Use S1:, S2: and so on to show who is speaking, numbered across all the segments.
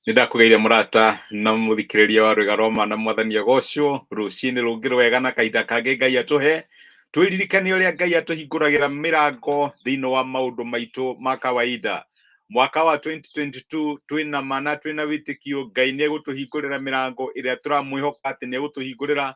S1: Nĩ ndakũgeithia mũrata na mũthikĩrĩria wa rwĩga rwa mana, Mwathani agocwo. Rũcinĩ rũngĩ rwega na kahinda kangĩ Ngai atũhe twĩririkanie ũrĩa Ngai atũhingũragĩra mĩrango thĩinĩ wa maũndũ maitũ ma kawaida. Mwaka wa 2022 twĩna mana, twĩna wĩtĩkio Ngai nĩ egũtũhingũrĩra mĩrango ĩrĩa tũramwĩhoka atĩ nĩ egũtũhingũrĩra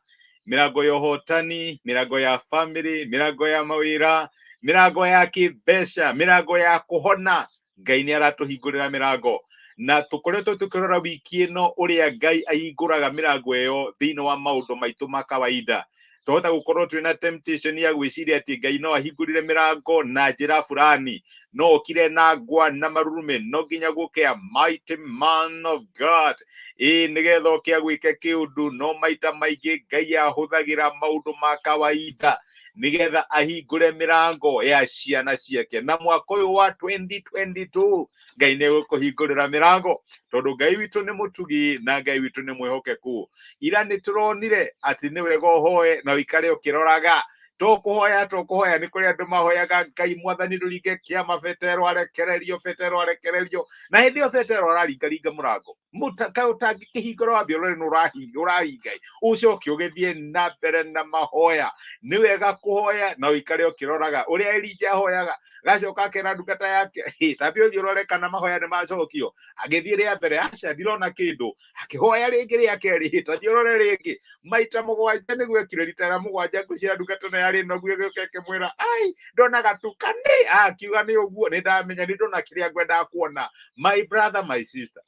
S1: mĩrango ya ũhotani, mĩrango ya famĩlĩ, mĩrango ya mawĩra, mĩrango ya kĩmbeca, mĩrango ya kũhona. Ngai nĩ aratũhingũrĩra mĩrango, na tũkoretwo tũkĩrora wiki ĩno ũrĩa Ngai ahingũraga mĩrango ĩyo thĩinĩ wa maũndũ maitũ ma kawaida. Twahota gũkorwo twĩna temptation ya gwĩciria atĩ Ngai no ahingũrire mĩrango na njĩra fulani, no okire na ngwa na marurume, no nginya gũke a mighty man of God, ĩĩ, nĩgetha oke agwĩke kĩũndũ. No maita maingĩ Ngai ahũthagĩra maũndũ ma kawaida nĩgetha ahingũre mĩrango ya ciana ciake. Na mwaka ũyũ wa 2022 Ngai nĩ egũkũhingũrĩra mĩrango, tondũ Ngai witũ nĩ mũtugi na Ngai witũ nĩ mwĩhokeku. Ira nĩ tũronire atĩ nĩ wega ũhoe na ũikare ũkĩroraga, to kũhoya to kũhoya. Nĩ kũrĩ andũ mahoyaga, "Ngai Mwathani, ndũringe kĩama, Petero arekererio, Petero arekererio," na hĩndĩ ĩyo Petero araringaringa mũrango. Kaĩ ũtangĩkĩhingũra wambie ũrore nĩ ũrahinga ũraringa, ũcoke ũgĩthiĩ na mbere na mahoya. Nĩ wega kũhoya na ũikare ũkĩroraga ũrĩa Elija ahoyaga, gacoka akera ndungata yake, "Hĩ, tambia ũthiĩ ũrore kana mahoya nĩ macokio." Agĩthiĩ rĩa mbere, "Aca, ndirona kĩndũ." Akĩhoya rĩngĩ rĩa kerĩ, "Hĩ, tathiĩ ũrore rĩngĩ." Maita mũgwanja nĩguo ekire. Rita rĩa mũgwanja ngwĩciria ndungata ĩno yarĩ noguo ĩgĩũka ĩkĩmwĩra, "Ai, ndona gatukani." Akiuga, "Nĩ ũguo, nĩ ndamenya, nĩ ndona kĩrĩa ngwendaga kuona." My brother, my sister,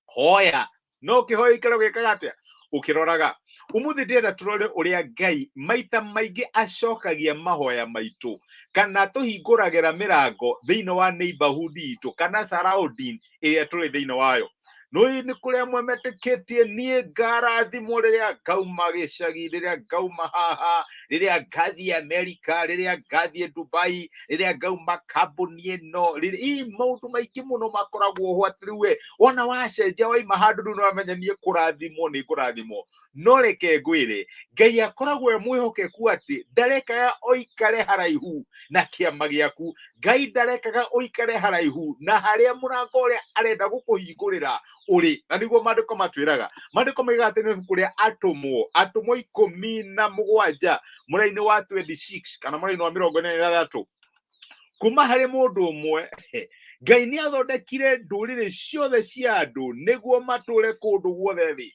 S1: hoya no ũkĩhoya ikara ũgĩkaga atĩa? Ũkĩroraga. Ũmũthĩ ndĩrenda tũrore ũrĩa Ngai maita maingĩ acokagia mahoya maitũ kana tũhingũragĩra mĩrango thĩinĩ wa neighborhood itũ kana surrounding ĩrĩa tũrĩ thĩinĩ wayo. Nũĩ nĩ kũrĩ amwe metĩkĩtie, "Niĩ ngarathimwo rĩrĩa ngauma gĩcagi, rĩrĩa ngauma haha, rĩrĩa ngathiĩ Amerika, rĩrĩa ngathiĩ Dubai, rĩrĩa ngauma kambuni ĩno." Ii maũndũ maingĩ mũno makoragwo ho atĩ rĩu we wona wacenjia waima handũ, rĩu nĩwamenya niĩ kũrathimwo nĩ ngũrathimwo. No reke ngwĩre, Ngai akoragwo e mwĩhokeku atĩ ndarekaga ũikare haraihu na kĩama gĩaku. Ngai ndarekaga ũikare haraihu na harĩa mũrango ũrĩa arenda gũkũhingũrĩra ũrĩ. Na nĩguo maandĩko matwĩraga. Maandĩko moigaga atĩ nĩ ibuku rĩa Atũmwo 17, mũraini wa 26 kana mũraini wa 46, kuma harĩ mũndũ ũmwe Ngai nĩ athondekire ndũrĩrĩ ciothe cia andũ nĩguo matũre kũndũ guothe thĩ.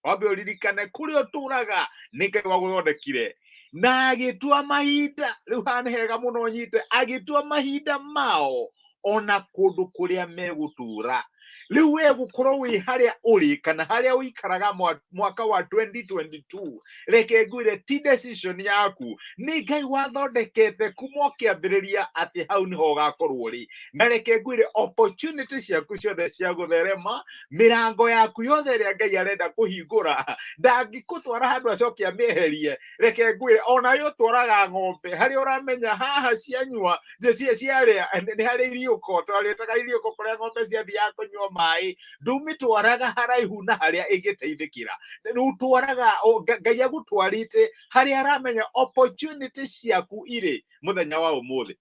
S1: Wambe ũririkane kũrĩa ũtũraga nĩ Ngai wagũthondekire na agĩtua mahinda. Rĩu haha nĩ hega mũno nyite, agĩtua mahinda mao ona kũndũ kũrĩa megũtũra. Rĩu we gũkorwo wĩ harĩa ũrĩ kana harĩa ũikaraga mwaka wa 2022, reke ngwĩre, ti decision yaku, nĩ Ngai wathondekete kuma ũkĩambĩrĩria atĩ hau nĩho ũgakorwo ũrĩ. Na reke ngwĩre, opportunity ciaku ciothe cia gũtherema, mĩrango yaku yothe ĩrĩa Ngai arenda kũhingũra, ndangĩkũtwara handũ acoke amĩeherie. Reke ngwĩre, ona yo ũtwaraga ng'ombe harĩa ũramenya haha cianyua ciarĩa nĩ harĩ iriũko, twarĩtaga iriũko, kũrĩa ng'ombe ciathiaga kũnyua maĩ, ndũmĩtwaraga haraihu na harĩa ĩngĩteithĩkĩra. Ũtwaraga Ngai agũtwarĩte harĩa aramenya opportunity ciaku irĩ mũthenya wa ũmũthĩ.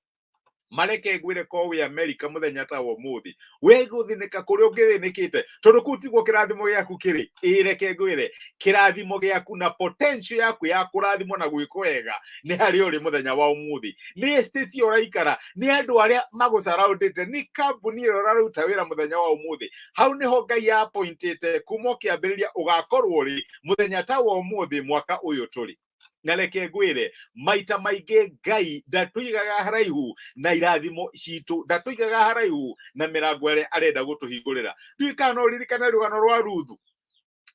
S1: Mareke ngwĩre, ko wĩ America mũthenya ta wa ũmũthĩ, we gũthĩnĩka kũrĩa ũngĩthĩnĩkĩte, tondũ kũu tiguo kĩrathimo gĩaku kĩrĩ. Ĩ, reke ngwĩre, kĩrathimo gĩaku na potential yaku ya kũrathimwo na gwĩkwo wega nĩ harĩa ũrĩ mũthenya wa ũmũthĩ, nĩ estate ĩyo ũraikara, nĩ andũ arĩa magũcaraũndĩte, nĩ kambuni ĩrĩa ũraruta wĩra mũthenya wa ũmũthĩ. Hau nĩho Ngai apointĩte kuma ũkĩambĩrĩria ũgakorwo ũrĩ mũthenya ta wa ũmũthĩ mwaka ũyũ tũrĩ. Na reke ngwĩre, maita maingĩ Ngai ndatũigaga haraihu na irathimo citũ, ndatũigaga haraihu na mĩrango ĩrĩa arenda gũtũhingũrĩra. Ndiũĩ kana no ũririkane rũgano rwa Ruthu.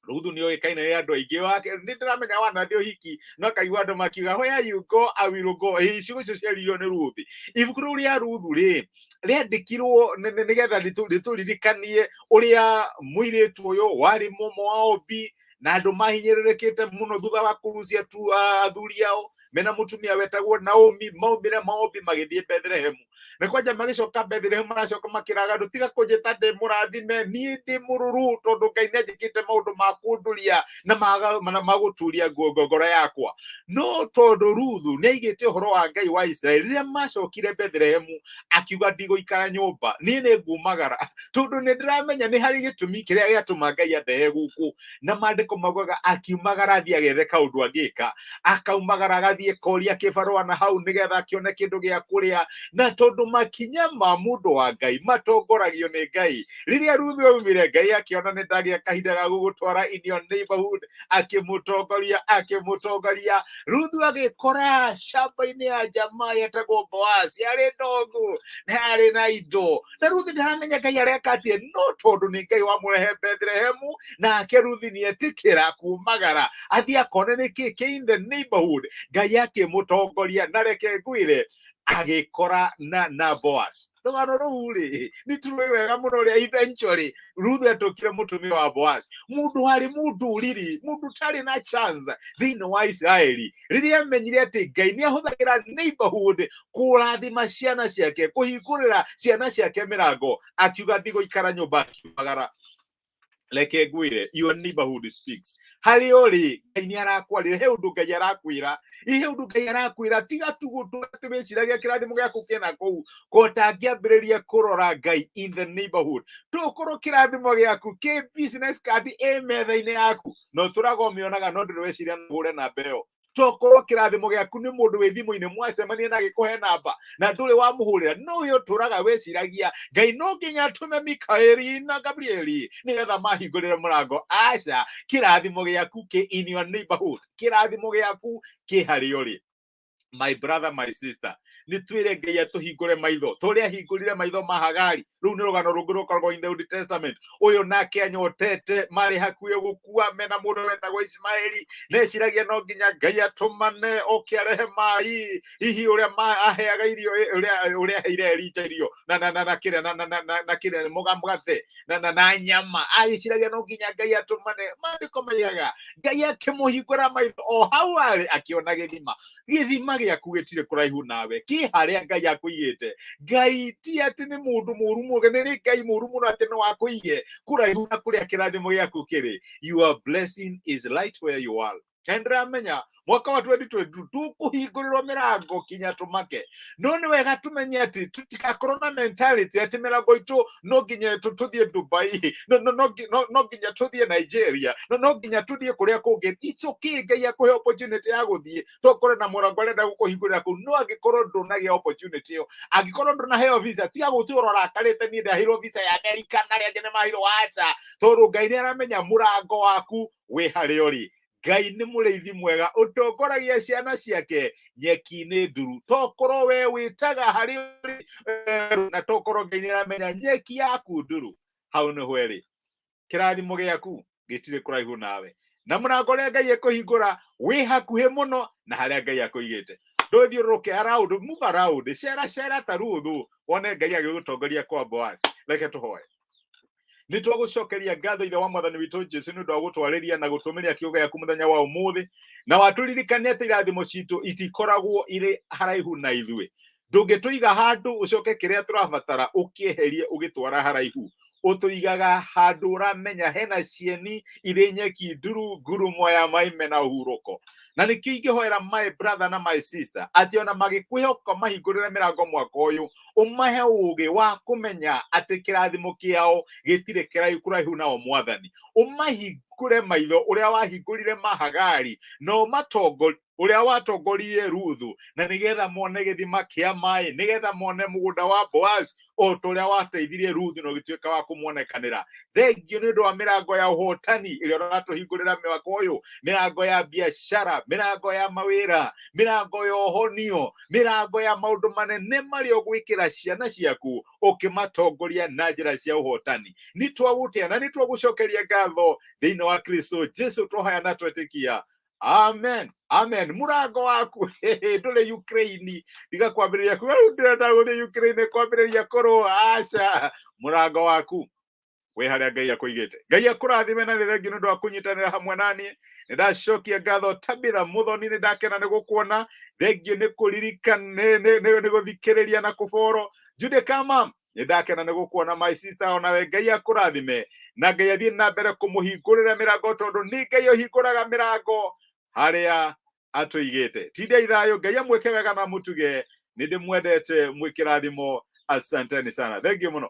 S1: Ruthu nĩ oĩkaine nĩ andũ aingĩ wake. Nĩ ndĩramenya wanathiĩ ũhiki no kaigua andũ makiuga, "Where you go, I will go." Ĩ, ciugo icio ciaririo nĩ Ruthu. Ibuku rĩu rĩa Ruthu rĩ rĩandĩkirwo nĩgetha rĩtũririkanie ũrĩa mũirĩtu ũyũ warĩ Mũmoabi na andũ mahinyĩrĩrĩkĩte mũno thutha wa kũrucia tu athuri ao mena mũtumia wetagwo Naomi, maumire Moabi magĩthiĩ Bethlehemu. Na kwanja magĩcoka Bethlehem maracoka makĩraga andũ, tiga kũnjĩta ndĩ mũrathime, niĩ ndĩ mũrũrũ, tondũ Ngai nĩ anjĩkĩte maũndũ ma kũnduria na magũturia ngoro yakwa. No tondũ Ruthu nĩ aigĩte ũhoro wa Ngai wa Isiraeli, rĩrĩa macokire Bethlehemu akiuga ndigũikara nyũmba, niĩ nĩ ngumagara, tondũ nĩ ndĩramenya nĩ harĩ gĩtũmi kĩrĩa gĩatũma Ngai andehe gũkũ. Na maandĩko maugaga akiumagara athiĩ agethe kaũndũ angĩka, akaumagara agathiĩ koria kĩbarũa na hau nĩgetha akĩone kĩndũ gĩa kũrĩa. Na tondũ makinya ma mũndũ wa Ngai matongoragio nĩ Ngai, rĩrĩa Ruthu aumire, Ngai akĩona nĩ ndagĩa kahinda ga gũgũtwara in your neighborhood, akĩmũtongoria akĩmũtongoria. Ruthu agĩkora shamba-inĩ ya jamaa yetagwo Boaz, yarĩ ndogo na yarĩ na indo, na Ruthu ndaramenya Ngai areka atĩa, no tondũ nĩ Ngai wamũrehe Bethlehemu, nake Ruthu nĩ etĩkĩra kumagara athiĩ akone nĩ kĩ kĩ in the neighborhood. Ngai akĩmũtongoria, na reke ngwĩre, agĩkora na Boaz. Rũgano rũu rĩ, nĩ tũrũĩ wega mũno ũrĩa eventually Ruth atuĩkire mũtumia wa Boaz, mũndũ warĩ mũndũrĩrĩ, mũndũ ũtarĩ na chance thĩinĩ wa Isiraeli. Rĩrĩa amenyire atĩ Ngai nĩ ahũthagĩra neighborhood kũrathima ciana ciake, kũhingũrĩra ciana ciake mĩrango, akiuga ndigũikara nyũmba, akiumagara. Reke ngwĩre, your neighborhood speaks. Harĩ ũrĩ Ngai nĩ arakwarĩra, he ũndũ Ngai arakwĩra, he ũndũ Ngai arakwĩra, tiga tu gũtũra atĩ wĩciragia kĩrathimo gĩaku kĩna kũu, ko ũtangĩambĩrĩria kũrora Ngai in the neighborhood. Tũkorwo kĩrathimo gĩaku kĩ business card ĩ metha-inĩ yaku, no tũraga ũmĩonaga, no ndũrĩ weciria no ũhũre namba ĩyo. Tokorwo kĩrathimo gĩaku nĩ mũndũ wĩ thimũ-inĩ, mwacemania na agĩkũhe namba na ndũrĩ wamũhũrĩra, no we ũtũraga wĩciragia Ngai no nginya atũme Mikaeli na Gabrieli nĩgetha mahingũrĩre mũrango. Aca, kĩrathimo gĩaku kĩ in your neighborhood, kĩrathimo gĩaku kĩ harĩa ũrĩ. My brother, my sister, nĩ twĩre Ngai atũhingũre maitho ta ũrĩa ahingũrire maitho ma Hagari. Rũu nĩ rũgano rũngĩ rũkoragwo in the Old Testament. Ũyũ nake anyotete, marĩ hakuhĩ gũkua, mena mũndũ wetagwo Ismaeli, neciragia no nginya Ngai atũmane oke arehe mai, hihi ũrĩa aheaga irio, ũrĩa aheire Elija irio na kĩrĩa na kĩrĩa mũgate na nyama, agĩciragia no nginya Ngai atũmane. Maandĩko maigaga Ngai akĩmũhingũra maitho o hau arĩ, akĩona gĩthima. Gĩthima gĩaku gĩtirĩ kũraihu nawe, kĩ harĩa Ngai akũigĩte. Ngai ti atĩ nĩ mũndũ mũru mũno, nĩ Ngai mũru mũno atĩ no akũige kũraihu na kũrĩa kĩrathimo gĩaku kĩrĩ. Your blessing is right where you are. Na ndĩramenya mwaka wa 2022 tũkũhingũrĩrwo mĩrango kinya tũmake, no nĩ wega tũmenye atĩ tũtigakorwo na mentality atĩ mĩrango itũ no nginya tũthiĩ Dubai, no nginya tũthiĩ Nigeria, no nginya tũthiĩ kũrĩa kũngĩ. It's okay Ngai akũhe opportunity ya gũthiĩ, tokorwo na mũrango arenda gũkũhingũrĩra kũu, no angĩkorwo ndũnagĩa opportunity ĩyo, angĩkorwo ndũnaheo visa, tiga gũtũra ũrakarĩte, niĩ ndaheirwo visa ya America na arĩa angĩ nĩ maheirwo. Aca, tondũ Ngai nĩ aramenya mũrango waku wĩ harĩa ũrĩ. Ngai nĩ mũrĩithi mwega ũtongoragia ciana ciake nyeki-inĩ nduru. Tokorwo we wĩtaga harĩ ũrĩ, na tokorwo Ngai nĩ aramenya nyeki yaku nduru hau nĩho ĩrĩ. Kĩrathimo gĩaku gĩtirĩ kũraihu nawe, na mũrango ũrĩa Ngai ekũhingũra wĩ hakuhĩ mũno na harĩa Ngai akũigĩte. Ndũthiũrũrũke around, move around, cera cera ta Ruthu, wone Ngai agĩgũtongoria kwa Boaz. Reke tũhoe. Nĩ twagũcokeria ngatho, Ithe wa Mwathani witũ Jesu, nĩ ũndũ wa gũtwarĩria na gũtũmĩria kiugo gĩaku mũthenya wa ũmũthĩ, na watũririkania atĩ irathimo citũ itikoragwo irĩ haraihu na ithuĩ. Ndũngĩtũiga handũ ũcoke kĩrĩa tũrabatara ũkĩeherie ũgĩtwara haraihu. Ũtũigaga handũ ũramenya hena cieni irĩ nyeki nduru, ngurumo ya maime na ũhurũko. Na nĩkĩo ingĩhoera my brother na my sister atĩ ona magĩkwĩhoka mahingũrĩre mĩrango mwaka ũyũ, ũmahe ũgĩ wa kũmenya atĩ kĩrathimo kĩao gĩtirĩ kĩraihu kũraihu nao. Mwathani, ũmahingũre maitho ũrĩa wahingũrire Mahagari, na ũmatongorie ũrĩa watongoririe Ruthu, na nĩgetha mone gĩthima kĩa maĩ, nĩgetha mone mũgũnda wa Boaz, o ta ũrĩa wateithirie Ruthu na ũgĩtuĩka wa kũmuonekanĩra. Thengiũ nĩ ũndũ wa mĩrango ya ũhotani ĩrĩa ũratũhingũrĩra mwaka ũyũ, mĩrango ya biacara, mĩrango ya mawĩra, mĩrango ya ũhonio, mĩrango ya maũndũ manene marĩa ũgwĩkĩra ciana ciaku ũkĩmatongoria na njĩra cia ũhotani. Nĩ twagũtĩa na nĩ twagũcokeria ngatho thĩinĩ wa Kristo Jesu, twahoya na twetĩkia, amen, amen. Mũrango waku ndũrĩ Ukraine, tiga kwambĩrĩria kuga rĩu ndĩrenda gũthiĩ Ukraine kwambĩrĩria kũrũa. Aca, mũrango waku wĩ harĩa Ngai akũigĩte. Ngai akũrathime na nĩ thengiũ nĩ ũndũ wa kũnyitanĩra hamwe naniĩ. Nĩ ndacokia ngatho Tabitha Mũthoni, nĩ ndakena nĩ gũkuona. Thengiũ nĩ kũririkana, nĩ gũthikĩrĩria na kũboro. Jude Kama, nĩ ndakena nĩ gũkuona my sister, onawe Ngai akũrathime na Ngai athiĩ na mbere kũmũhingũrĩra mĩrango, tondũ nĩ Ngai ũhingũraga mĩrango harĩa atũigĩte. Tindai thayũ, Ngai amwĩke wega na mũtuge. Nĩ ndĩmwendete, mwĩ kĩrathimo. Asanteni sana, thank you mũno.